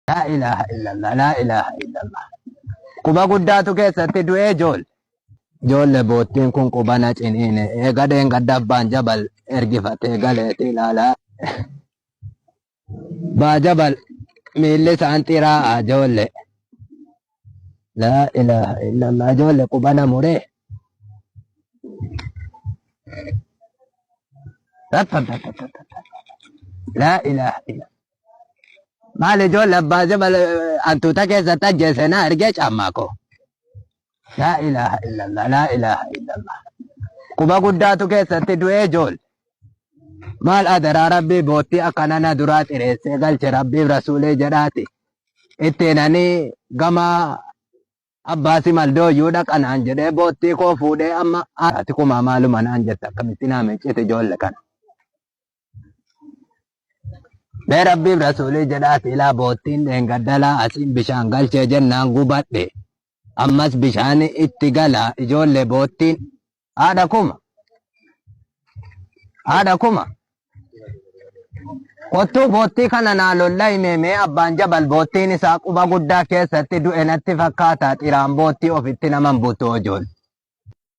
Laa ilaaha illallah, laa ilaaha illallah. Quba guddaatu keessatti du'ee ijoolle. Ijoolle boottiin kun quba na ciniine. Eega dheengadda abbaan jabal ergifatee galeeti ilaalaa. Baa jabal miilli isaan xiraa'a ijoolle. Laa ilaaha illallah ijoolle quba na muree. Laa ilaaha illallah. Maal ijoolle abbaa jabal hantuuta keessatti ajjeese na argee caammaa koo. Laa ilaaha illallah, laa ilaaha illallah. Quba guddaatu keessatti du'ee ijoolle. Maal adaraa rabbii boottii akkana na duraa xireessee galche rabbiif rasuulee jedhaati. Ittiin ani gama abbaa simaldooyyuu dhaqa naan jedhee boottii koo fuudhee amma ati kumaa maaluma naan jette akkamitti naa miccite ijoolle kana. Mee rabbiif rasuulii jedhaati ilaa boottiin dheengaddalaa asiin bishaan galchee jennaan gubadhe. Ammas bishaan itti gala ijoollee boottiin haadha kuma. Haadha kuma. Kottuu boottii kana naa lolla himee mee abbaan jabal boottiin isaa quba guddaa keessatti du'e natti fakkaata xiraan boottii ofitti naman butu ijoollee.